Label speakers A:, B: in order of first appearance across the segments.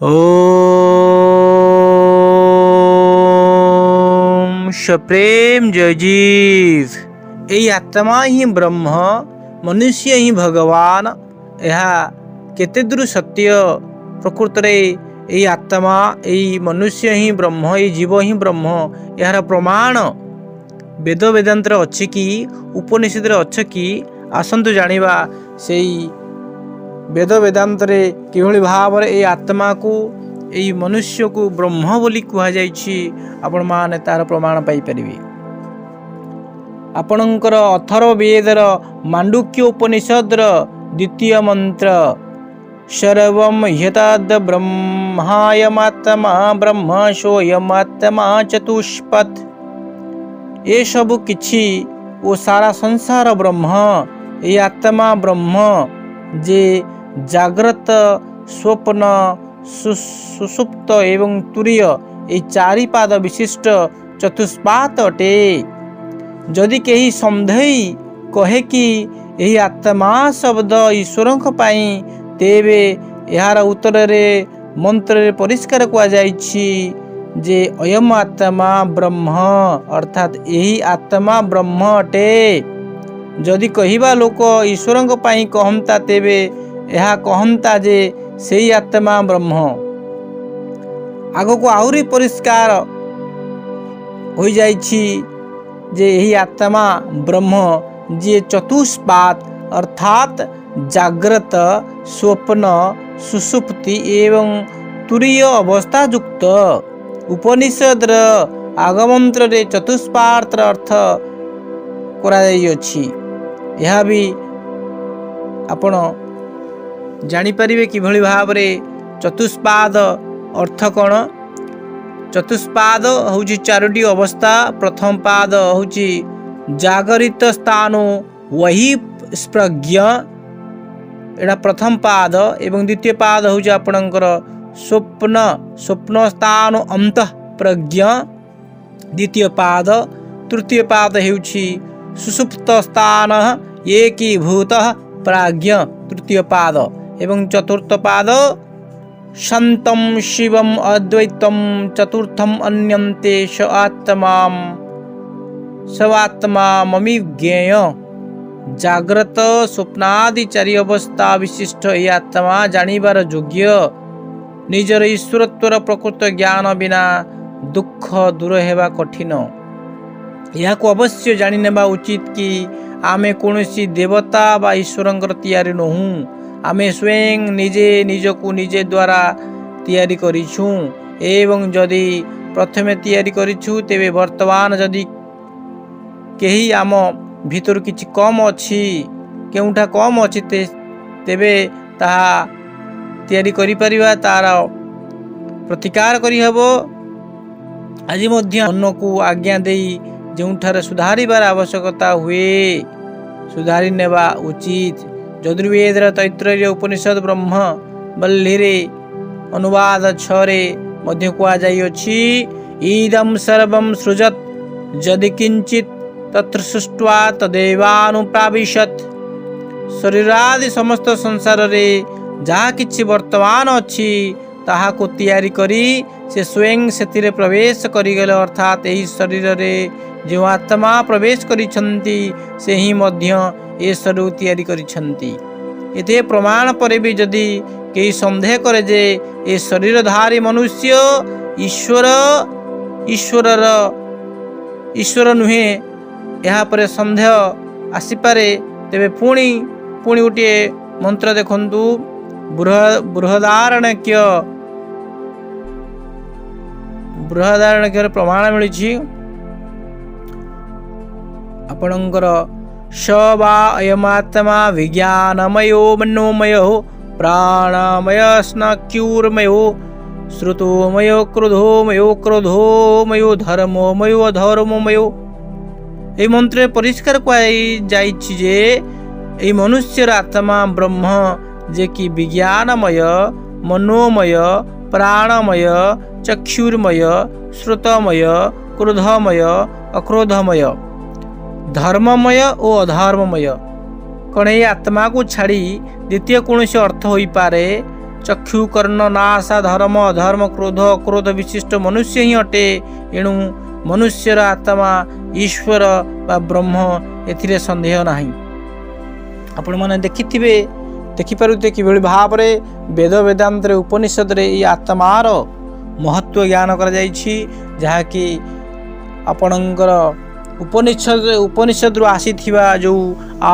A: ଓମ୍ ସପ୍ରେମ ଜୟ ଜୀବ। ଏଇ ଆତ୍ମା ହିଁ ବ୍ରହ୍ମ, ମନୁଷ୍ୟ ହିଁ ଭଗବାନ, ଏହା କେତେ ଦୂର ସତ୍ୟ? ପ୍ରକୃତରେ ଏଇ ଆତ୍ମା, ଏଇ ମନୁଷ୍ୟ ହିଁ ବ୍ରହ୍ମ, ଏଇ ଜୀବ ହିଁ ବ୍ରହ୍ମ, ଏହାର ପ୍ରମାଣ ବେଦ ବେଦାନ୍ତରେ ଅଛି କି, ଉପନିଷଦରେ ଅଛି କି? ଆସନ୍ତୁ ଜାଣିବା ସେଇ ବେଦ ବେଦାନ୍ତରେ କିଭଳି ଭାବରେ ଏଇ ଆତ୍ମାକୁ, ଏଇ ମନୁଷ୍ୟକୁ ବ୍ରହ୍ମ ବୋଲି କୁହାଯାଇଛି। ଆପଣମାନେ ତାର ପ୍ରମାଣ ପାଇପାରିବେ। ଆପଣଙ୍କର ଅଥର୍ବ ବେଦର ମାଣ୍ଡୁକ୍ୟ ଉପନିଷଦର ଦ୍ୱିତୀୟ ମନ୍ତ୍ର, ସର୍ବಂ ହ୍ୟତଦ୍ ବ୍ରହ୍ମାୟମାତ୍ମା ବ୍ରହ୍ମ ସୋୟମାତ୍ମା ଚତୁଷ୍ପଥ୍। ଏସବୁ କିଛି ଓ ସାରା ସଂସାର ବ୍ରହ୍ମ, ଏଇ ଆତ୍ମା ବ୍ରହ୍ମ, ଯେ ଜାଗ୍ରତ, ସ୍ୱପ୍ନ, ସୁଷୁପ୍ତ ଏବଂ ତୁରୀୟ ଏହି ଚାରିପାଦ ବିଶିଷ୍ଟ ଚତୁଷ୍ପାତ ଅଟେ। ଯଦି କେହି ସନ୍ଦେହୀ କହେ କି ଏହି ଆତ୍ମା ଶବ୍ଦ ଈଶ୍ୱରଙ୍କ ପାଇଁ, ତେବେ ଏହାର ଉତ୍ତରରେ ମନ୍ତ୍ରରେ ପରିଷ୍କାର କୁହାଯାଇଛି ଯେ ଅୟମ ଆତ୍ମା ବ୍ରହ୍ମ, ଅର୍ଥାତ୍ ଏହି ଆତ୍ମା ବ୍ରହ୍ମ ଅଟେ। ଯଦି କହିବା ଲୋକ ଈଶ୍ୱରଙ୍କ ପାଇଁ କହନ୍ତା, ତେବେ ଏହା କହନ୍ତା ଯେ ସେଇ ଆତ୍ମା ବ୍ରହ୍ମ। ଆଗକୁ ଆହୁରି ପରିଷ୍କାର ହୋଇଯାଇଛି ଯେ ଏହି ଆତ୍ମା ବ୍ରହ୍ମ, ଯିଏ ଚତୁଷ୍ପାତ, ଅର୍ଥାତ୍ ଜାଗ୍ରତ, ସ୍ୱପ୍ନ, ସୁଷୁପ୍ତି ଏବଂ ତୁରୀୟ ଅବସ୍ଥା ଯୁକ୍ତ। ଉପନିଷଦର ଆଗମନ୍ତ୍ରରେ ଚତୁଷ୍ପାତର ଅର୍ଥ କରାଯାଇଅଛି। ଏହା ବି ଆପଣ ଜାଣିପାରିବେ କିଭଳି ଭାବରେ ଚତୁଷ୍ପାଦ ଅର୍ଥ କ'ଣ। ଚତୁଷ୍ପାଦ ହେଉଛି ଚାରୋଟି ଅବସ୍ଥା। ପ୍ରଥମ ପାଦ ହେଉଛି ଜାଗରିତ ସ୍ଥାନ ୱହି ସ୍ପ୍ରଜ୍ଞ, ଏଇଟା ପ୍ରଥମ ପାଦ। ଏବଂ ଦ୍ୱିତୀୟ ପାଦ ହେଉଛି ଆପଣଙ୍କର ସ୍ୱପ୍ନ, ସ୍ୱପ୍ନ ସ୍ଥାନ ଅନ୍ତଃ ପ୍ରଜ୍ଞ, ଦ୍ୱିତୀୟ ପାଦ। ତୃତୀୟ ପାଦ ହେଉଛି ସୁଷୁପ୍ତ ସ୍ଥାନ ଏକୀଭୂତ ପ୍ରାଜ୍ଞ, ତୃତୀୟ ପାଦ। ଏବଂ ଚତୁର୍ଥ ପାଦ ସନ୍ତମ ଶିବମ ଅଦ୍ୱୈତମ ଚତୁର୍ଥମ ଅନ୍ୟନ୍ତେ ସ ଆତ୍ମା ସବାତ୍ମା ମମି ଜ୍ଞେୟ। ଜାଗ୍ରତ, ସ୍ୱପ୍ନାଦି ଚାରି ଅବସ୍ଥା ବିଶିଷ୍ଟ ଏହି ଆତ୍ମା ଜାଣିବାର ଯୋଗ୍ୟ। ନିଜର ଈଶ୍ୱରତ୍ୱର ପ୍ରକୃତ ଜ୍ଞାନ ବିନା ଦୁଃଖ ଦୂର ହେବା କଠିନ। ଏହାକୁ ଅବଶ୍ୟ ଜାଣିନେବା ଉଚିତ କି ଆମେ କୌଣସି ଦେବତା ବା ଈଶ୍ୱରଙ୍କର ତିଆରି ନୋହୁଁ। ଆମେ ସ୍ୱୟଂ ନିଜେ ନିଜକୁ ନିଜେ ଦ୍ୱାରା ତିଆରି କରିଛୁ। ଏବଂ ଯଦି ପ୍ରଥମେ ତିଆରି କରିଛୁ, ତେବେ ବର୍ତ୍ତମାନ ଯଦି କେହି ଆମ ଭିତରୁ କିଛି କମ୍ ଅଛି, କେଉଁଠା କମ୍ ଅଛି, ତେବେ ତାହା ତିଆରି କରିପାରିବା, ତାର ପ୍ରତିକାର କରିହେବ। ଆଜି ମଧ୍ୟ ମନକୁ ଆଜ୍ଞା ଦେଇ ଯେଉଁଠାରେ ସୁଧାରିବାର ଆବଶ୍ୟକତା ହୁଏ, ସୁଧାରି ନେବା ଉଚିତ। ଯଜୁର୍ବେଦର ତୈତ୍ରରୀୟ ଉପନିଷଦ ବ୍ରହ୍ମ ବଲ୍ଲୀରେ ଅନୁବାଦ 6ରେ ମଧ୍ୟ କୁହାଯାଇଅଛି, ଇଦಂ ସର୍ବಂ ସୃଜତ ଯଦି କିଞ୍ଚିତ ତତ୍ର ସୃଷ୍ଟ୍ୱା ତଦେବାନୁପ୍ରାବିଶତ। ଶରୀରାଦି ସମସ୍ତ ସଂସାରରେ ଯାହା କିଛି ବର୍ତ୍ତମାନ ଅଛି, ତାହାକୁ ତିଆରି କରି ସେ ସ୍ୱୟଂ ସେଥିରେ ପ୍ରବେଶ କରିଗଲେ। ଅର୍ଥାତ୍ ଏହି ଶରୀରରେ ଯେଉଁ ଆତ୍ମା ପ୍ରବେଶ କରିଛନ୍ତି, ସେ ହିଁ ମଧ୍ୟ ଏ ଶରୀରକୁ ତିଆରି କରିଛନ୍ତି। ଏତେ ପ୍ରମାଣ ପରେ ବି ଯଦି କେହି ସନ୍ଦେହ କରେ ଯେ ଏ ଶରୀରଧାରୀ ମନୁଷ୍ୟ ଈଶ୍ୱର, ଈଶ୍ୱରର ଈଶ୍ୱର ନୁହେଁ, ଏହାପରେ ସନ୍ଦେହ ଆସିପାରେ। ତେବେ ପୁଣି ପୁଣି ଗୋଟିଏ ମନ୍ତ୍ର ଦେଖନ୍ତୁ, ବୃହଦାରଣ୍ୟକ୍ୟ, ବୃହଦାରଣ୍ୟକ୍ୟର ପ୍ରମାଣ ମିଳିଛି ଆପଣଙ୍କର, ସ ବା ଅୟମାତ୍ମା ବିଜ୍ଞାନମୟୋ ମନୋମୟ ପ୍ରାଣମୟ ସ୍ନକ୍ୟୁର୍ମୟ ଶ୍ରୁତୋମୟ କ୍ରୋଧୋମୟ କ୍ରୋଧୋମୟ ଧର୍ମୋମୟ ଅଧର୍ମୋମୟ। ଏହି ମନ୍ତ୍ରରେ ପରିଷ୍କାର କୁହାଯାଇଛି ଯେ ଏହି ମନୁଷ୍ୟର ଆତ୍ମା ବ୍ରହ୍ମ, ଯେ କି ବିଜ୍ଞାନମୟ, ମନୋମୟ, ପ୍ରାଣମୟ, ଚକ୍ଷୁର୍ମୟ, ଶ୍ରୁତମୟ, କ୍ରୋଧମୟ, ଅକ୍ରୋଧମୟ, ଧର୍ମମୟ ଓ ଅଧର୍ମମୟ। କ'ଣ ଏହି ଆତ୍ମାକୁ ଛାଡ଼ି ଦ୍ୱିତୀୟ କୌଣସି ଅର୍ଥ ହୋଇପାରେ? ଚକ୍ଷୁ, କର୍ଣ୍ଣ, ନାସା, ଧର୍ମ, ଅଧର୍ମ, କ୍ରୋଧ, ଅକ୍ରୋଧ ବିଶିଷ୍ଟ ମନୁଷ୍ୟ ହିଁ ଅଟେ। ଏଣୁ ମନୁଷ୍ୟର ଆତ୍ମା ଈଶ୍ୱର ବା ବ୍ରହ୍ମ, ଏଥିରେ ସନ୍ଦେହ ନାହିଁ। ଆପଣମାନେ ଦେଖିଥିବେ, ଦେଖିପାରୁଥିବେ କିଭଳି ଭାବରେ ବେଦ ବେଦାନ୍ତରେ, ଉପନିଷଦରେ ଏଇ ଆତ୍ମାର ମହତ୍ଵ ଜ୍ଞାନ କରାଯାଇଛି, ଯାହାକି ଆପଣଙ୍କର ଉପନିଷଦରୁ ଆସିଥିବା ଯେଉଁ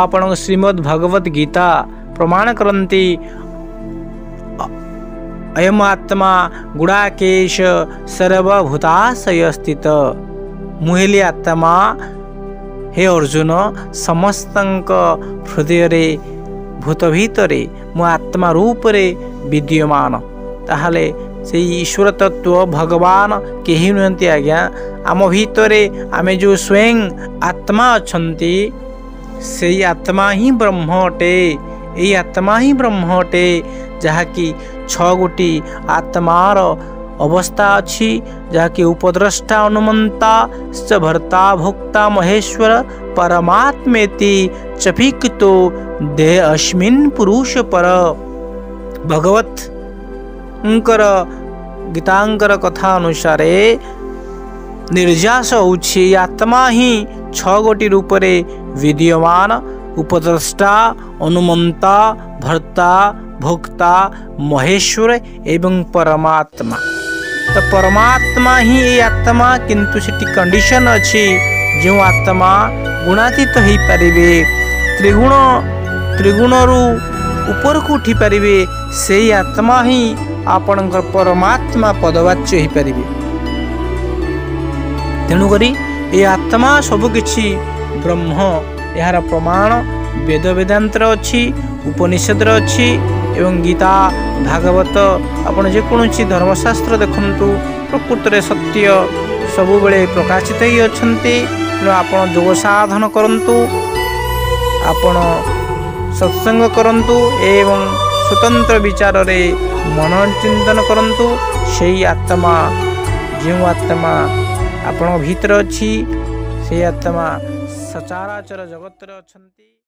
A: ଆପଣଙ୍କ ଶ୍ରୀମଦ୍ ଭଗବତ ଗୀତା ପ୍ରମାଣ କରନ୍ତି, ଅୟମ ଆତ୍ମା ଗୁଡ଼ାକେଶ ସର୍ବଭୂତାଶୟ ସ୍ଥିତ। ମୁଁ ହେଲି ଆତ୍ମା, ହେ ଅର୍ଜୁନ, ସମସ୍ତଙ୍କ ହୃଦୟରେ, ଭୂତ ଭିତରେ ମୁଁ ଆତ୍ମା ରୂପରେ ବିଦ୍ୟମାନ। ତାହେଲେ ସେଇ ଈଶ୍ୱର ତତ୍ତ୍ୱ ଭଗବାନ କେହି ନୁହନ୍ତି ଆଜ୍ଞା, ଆମ ଭିତରେ ଆମେ ଯେଉଁ ସ୍ୱୟଂ ଆତ୍ମା ଅଛନ୍ତି, ସେଇ ଆତ୍ମା ହିଁ ବ୍ରହ୍ମ ଅଟେ। ଏଇ ଆତ୍ମା ହିଁ ବ୍ରହ୍ମ ଅଟେ, ଯାହାକି 6 ଗୋଟି ଆତ୍ମାର ଅବସ୍ଥା ଅଛି, ଯାହାକି ଉପଦ୍ରଷ୍ଟା, ଅନୁମନ୍ତା, ଭର୍ତ୍ତା, ଭୋକ୍ତା, ମହେଶ୍ୱର, ପରମାତ୍ମେତି ଚପିକୃତ ଦେହ ଅସ୍ମିନ୍ ପୁରୁଷ ପର। ଭଗବତଙ୍କର ଗୀତାଙ୍କର କଥା ଅନୁସାରେ ନିର୍ଯାସ ହେଉଛି ଆତ୍ମା ହିଁ 6 ଗୋଟି ରୂପରେ ବିଦ୍ୟମାନ, ଉପଦ୍ରଷ୍ଟା, ଅନୁମନ୍ତା, ଭର୍ତ୍ତା, ଭୋକ୍ତା, ମହେଶ୍ୱର ଏବଂ ପରମାତ୍ମା। ତ ପରମାତ୍ମା ହିଁ ଏଇ ଆତ୍ମା, କିନ୍ତୁ ସେଠି କଣ୍ଡିସନ୍ ଅଛି, ଯେଉଁ ଆତ୍ମା ଗୁଣାତୀତ ହେଇପାରିବେ, ତ୍ରିଗୁଣରୁ ଉପରକୁ ଉଠିପାରିବେ, ସେଇ ଆତ୍ମା ହିଁ ଆପଣଙ୍କର ପରମାତ୍ମା ପଦବାଚ୍ୟ ହେଇପାରିବେ। ତେଣୁକରି ଏ ଆତ୍ମା ସବୁକିଛି ବ୍ରହ୍ମ, ଏହାର ପ୍ରମାଣ ବେଦ ବେଦାନ୍ତରେ ଅଛି, ଉପନିଷଦରେ ଅଛି ଏବଂ ଗୀତା, ଭାଗବତ, ଆପଣ ଯେକୌଣସି ଧର୍ମଶାସ୍ତ୍ର ଦେଖନ୍ତୁ, ପ୍ରକୃତରେ ସତ୍ୟ ସବୁବେଳେ ପ୍ରକାଶିତ ହେଇ ଅଛନ୍ତି। ତେଣୁ ଆପଣ ଯୋଗ ସାଧନ କରନ୍ତୁ, ଆପଣ ସତ୍ସଙ୍ଗ କରନ୍ତୁ ଏବଂ ସ୍ୱତନ୍ତ୍ର ବିଚାରରେ ମନ ଚିନ୍ତନ କରନ୍ତୁ। ସେଇ ଆତ୍ମା, ଯେଉଁ ଆତ୍ମା ଆପଣଙ୍କ ଭିତରେ ଅଛି, ସେଇ ଆତ୍ମା ସଚରାଚର ଜଗତରେ ଅଛନ୍ତି।